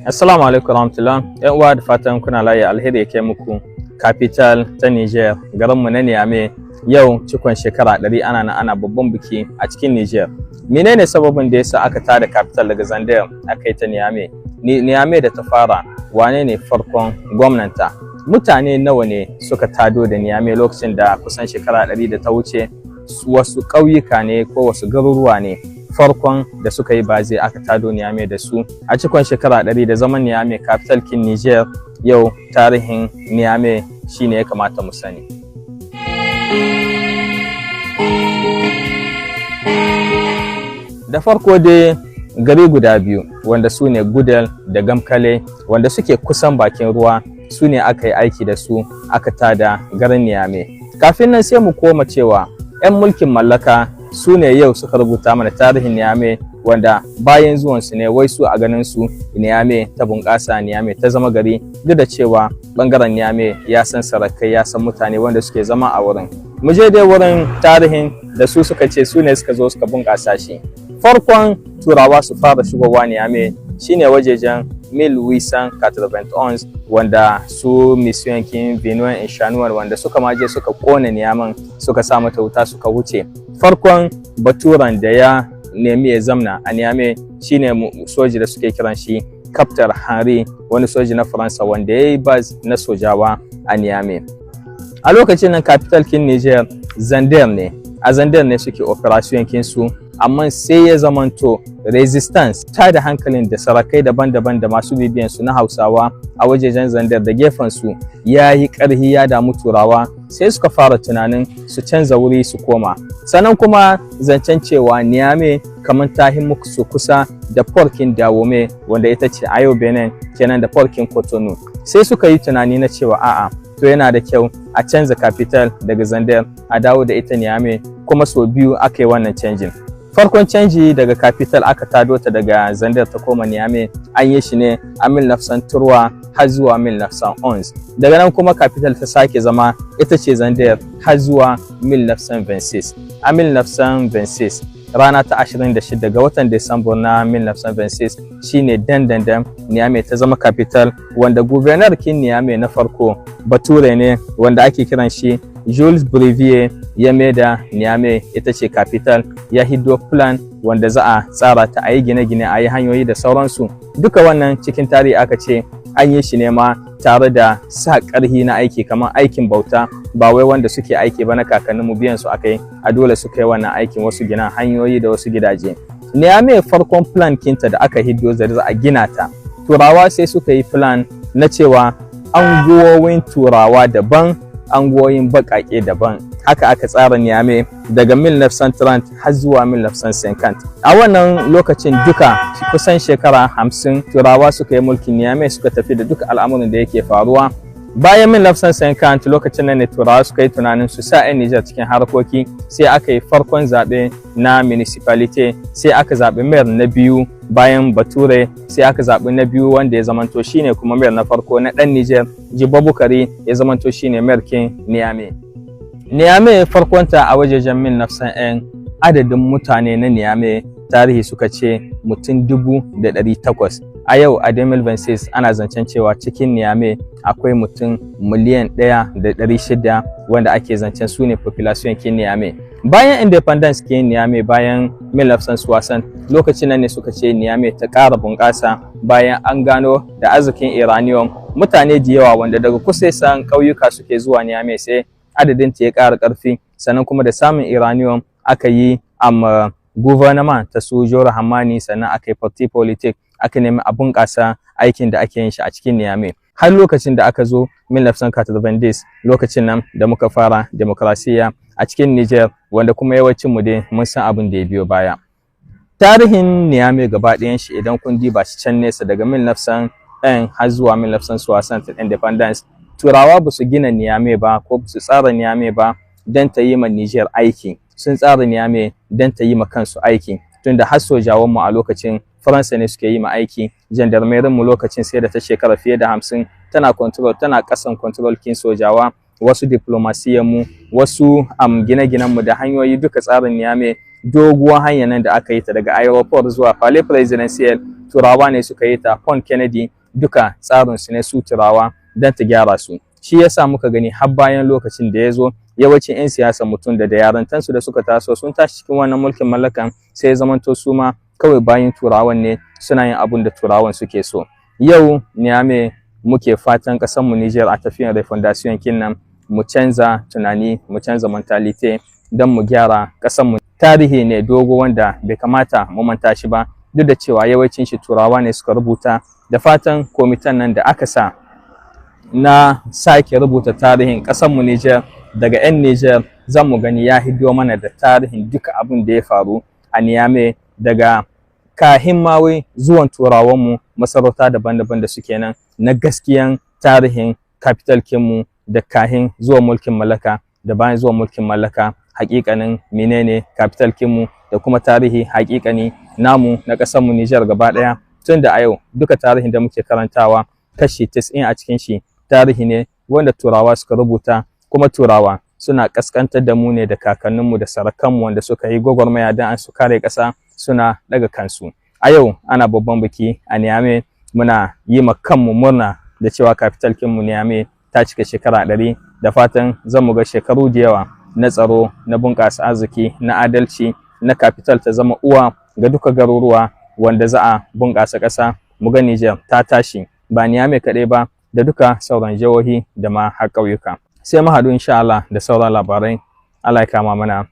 Assalamu alaikum warahmatullah. ‘Yan uwa, da fatan kuna layi, alheri ya kai muku. Capital ta Niger, garinmu na Niamey, yau cikon shekara 100 ana nan ana babban biki a cikin Niger. Menene sababin da yasa aka tada capital daga Zinder aka yi ta Niamey? Niamey da ta fara, wane ne farkon gwamnanta? Mutane nawa ne suka tado da Niamey lokacin da kusan shekara 100 da ta wuce? Wasu ƙauyuka ne ko wasu garuruwa ne farkon da suka yi base aka tado Niamey da su? A cikon shekara 100 da zaman Niamey capital kin Niger, yau tarihin Niamey shine ya kamata mu sani. Da farko dai, gari guda biyu wanda su ne Gudel da Gamkale, wanda suke kusan bakin ruwa, su ne aka yi aiki da su aka tada garin Niamey. Kafin nan, sai mu koma cewa 'yan mulkin mallaka su ne yau suka rubuta mana tarihin Niamey, wanda bayan zuwansu ne wai su a ganin su Niamey ta bunƙasa, Niamey ta zama gari, duk da cewa bangaren Niamey ya san sarakai, ya san mutane wanda suke zama a wurin. Mu je dai wurin tarihin da su suka ce su ne suka zo suka bunƙasa shi. Farkon Turawa su fara shigowa Niamey shine wajejen 1891, wanda su mission kin Vinoy Chanoine, wanda suka maje suka kone Niamey, suka sa mata wuta suka wuce. Farkon baturan da ya nemi ya zamna a Niamey shine soji da suke kiran shi Captain Henry, wani soji na Faransa wanda ya yi base na sojawa a Niamey. A lokacin nan capital kin Niger Zinder ne, a Zinder ne suke operation kinsu, amma sai ya zamanto resistance ta da hankalin da sarakai daban-daban da masu bibiyan su na Hausawa a wajejen Zandar da gefen su ya yi ƙarhi, ya damu Turawa, sai suka fara tunanin su canza wuri su koma. Sannan kuma zancen cewa Niamey kamar ta su kusa da port kin Dahomey, wanda ita ce a yau Benin kenan, da port kin Cotonou, sai suka yi tunani na cewa a'a, to yana da kyau a canza capital daga Zandar a dawo da ita Niamey. Kuma sau biyu aka yi wannan canjin. Farkon canji daga capital aka tado ta daga Zandar ta koma Niamey, an yi shi ne a 1903 har zuwa 1911. Daga nan kuma capital ta sake zama ita ce Zandar har zuwa 1926. A 1926, rana ta 26 ga watan Disamba na 1926, shine dandandan Niamey ta zama capital, wanda gouverneur kin Niamey na farko bature ne wanda ake kiran shi Jules Brévié, ya maida Niamey ita ce capital, ya hiddo plan wanda za a tsara ta, a yi gine-gine, a yi hanyoyi da sauransu. Duka wannan cikin tarihi aka ce an yi shi ne ma tare da sa ƙarhi na aiki kamar aikin bauta, ba wai wanda suke aiki ba na kakanninmu, biyan su aka yi a dole suka yi wannan aikin, wasu gina hanyoyi da wasu gidaje. Niamey, farkon plan kinta da aka hiddo da za a gina ta, Turawa sai suka yi plan na cewa anguwowin Turawa daban, anguwoyin baƙaƙe daban. Haka aka tsara Niamey daga 1930 har zuwa 1950. A wannan lokacin duka kusan shekara 50 Turawa suka yi mulkin Niamey, suka tafi da duka al'amuran da yake faruwa. Bayan 1950, lokacin nan ne Turawa suka yi tunanin su sa 'yan Nijar cikin harkoki, sai aka yi farkon zaɓe na municipality, sai aka zaɓi mayor na biyu bayan bature, sai aka zaɓi na biyu wanda ya zamanto shine kuma mayor na farko na ɗan Nijar, Jibo Bukari, ya zamanto shine mayor kin Niamey. Niamey farkonta a wajejen 1900, adadin mutane na Niamey, tarihi suka ce mutum 800,000. A yau a 2026 ana zancen cewa cikin Niamey akwai mutum 1,600,000, wanda ake zancen su ne population kin Niamey. Bayan independence kin Niamey, bayan 1960, lokacin nan ne suka ce Niamey ta ƙara bunƙasa bayan an gano da arzikin uranium. Mutane da yawa wanda daga kusa san ƙauyuka suke zuwa Niamey, sai adadin ta ya ƙara ƙarfi. Sannan kuma da samun uranium aka yi amma gouvernement ta su Joro Hamani, sannan aka yi parti politique, aka nemi a bunƙasa aikin da ake yin shi a cikin Niamey, har lokacin da aka zo 1990, lokacin nan da muka fara demokrasiya a cikin Niger, wanda kuma yawancin mu dai mun san abin da ya biyo baya. Tarihin Niamey gaba ɗayan shi, idan kun diba shi can nesa daga 1900 har zuwa 1960 independence, Turawa ba su gina Niamey ba ko ba su tsara Niamey ba don ta yi ma Niger aiki. Sun tsara Niamey don ta yi ma kansu aiki, tunda har sojawan mu a lokacin Faransa ne suke yi ma aiki. Gendarmerie mu lokacin sai da ta shekara fiye da 50 tana control, tana kasan control kin sojawa. Wasu diplomasiyan mu, wasu gine-ginen mu da hanyoyi, duka tsarin Niamey Doguwar hanyar nan da aka yi ta daga aéroport zuwa Palais Présidentiel, Turawa ne suka yi ta. Pont Kennedy duka tsarin su ne su Turawa don ta gyara su. Shi yasa muka gani har bayan lokacin da ya zo, yawancin 'yan siyasa mutum da yarantansu da suka taso sun tashi cikin wannan mulkin mallakan, sai ya zamanto su ma kawai bayan Turawan ne, suna yin abun da Turawan suke so. Yau Niamey muke fatan mu Niger a tafiyan refondation kinnan mu canza tunani, mu canza mentalité don mu gyara mu. Tarihi ne dogo wanda bai kamata mu manta shi ba, duk da cewa yawancin shi Turawa ne suka rubuta. Da fatan komitan nan da aka sa na sake rubuta tarihin mu Niger daga 'yan Niger, zan mu gani ya hido mana da tarihin duka abin da ya faru a Niamey daga kahin mawai zuwan Turawanmu, masarauta daban-daban da suke nan, na gaskiyan tarihin capital kinmu da kahin zuwan mulkin mallaka da bayan zuwan mulkin mallaka, hakikanin menene capital kinmu da kuma tarihi hakikani namu na ƙasarmu Niger gaba ɗaya. Tun da a yau duka tarihin da muke karantawa, kashi 90 a cikin shi tarihi ne wanda Turawa suka rubuta, kuma Turawa suna kaskantar da mu ne da kakanninmu da sarakanmu wanda suka yi gwagwarmaya don an su kare ƙasa, suna daga kansu. A yau ana babban biki a Niamey, muna yi ma kanmu murna da cewa capital kinmu Niamey ta cika shekara 100. Da fatan zan mu ga shekaru da yawa na tsaro, na bunƙasa arziki, na adalci, na capital ta zama uwa ga duka garuruwa wanda za a bunƙasa ƙasa. Mu ga Niger ta tashi, ba Niamey kaɗai ba, da duka sauran jihohi da ma har ƙauyuka. Sai mu haɗu insha Allah da sauran labarai. Allah ya kama mana.